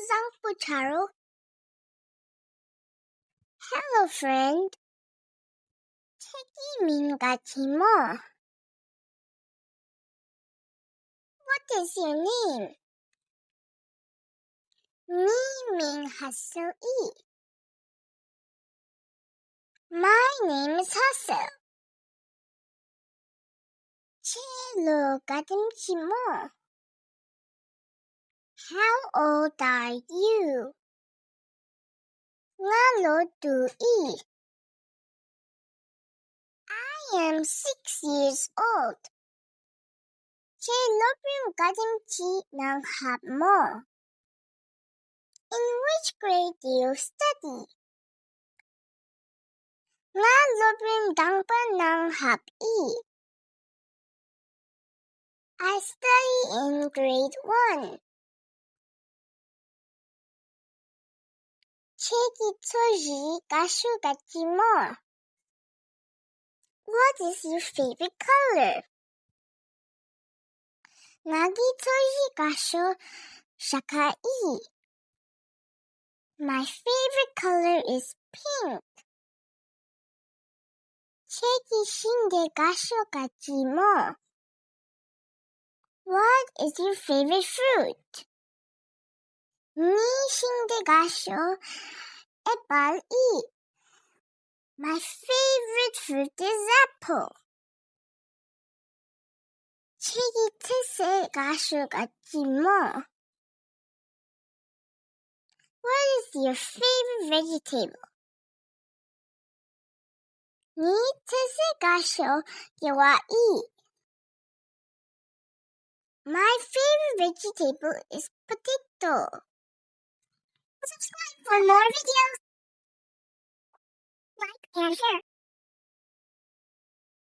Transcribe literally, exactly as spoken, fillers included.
བཟང་པོ་ཆ་རོགས། Hello friend. ཁྱེད་ཀྱི་མིང་ག་ཅི་སྨོ། What is your name? ངེའི་མིང་ཧ་སེལ་ཨིན། My name is Hazel. ཁྱེད་ལོ་ག་དེམ་ཅིག་སྨོ། How old are you? ང་ལོ་བདུན་ཨིན། I am six years old. ཁྱེད་སློབ་རིམ་ག་དེམ་ཅིག་ནང་ལྷབ་སྨོ། In which grade do you study? ང་སློབ་རིམ་དང་པ་ནང་ལྷབ་ཨིན། I study in grade one. ཁྱེད་ཀྱི་ཚོས་གཞི་དགའ་ཤོས་ག་ཅི་སྨོ། What is your favorite color? ང་གི་ཚོས་གཞི་དགའ་ཤོས་ཤ་ཁ་ཨིན། My favorite color is pink. ཁྱེད་ཀྱི་ཞིང་འདི་དགའ་ཤོས་ག་ཅི་སྨོ། What is your favorite fruit? ངེའི་ཞིང་འདི་དགའ་ཤོས་ཨེ་པཱལ་ཨིན། My favorite fruit is apple. ཁྱེད་ཀྱི་འཐེ་ཟེ་དགའ་ཤོས་ག་ཅི་སྨོ། What is your favorite vegetable? ངེའི་འཐེ་ཟེ་དགའ་ཤོས་ཀེ་བ་ཨིན། My favorite vegetable is potato. Subscribe for more videos. Like and share.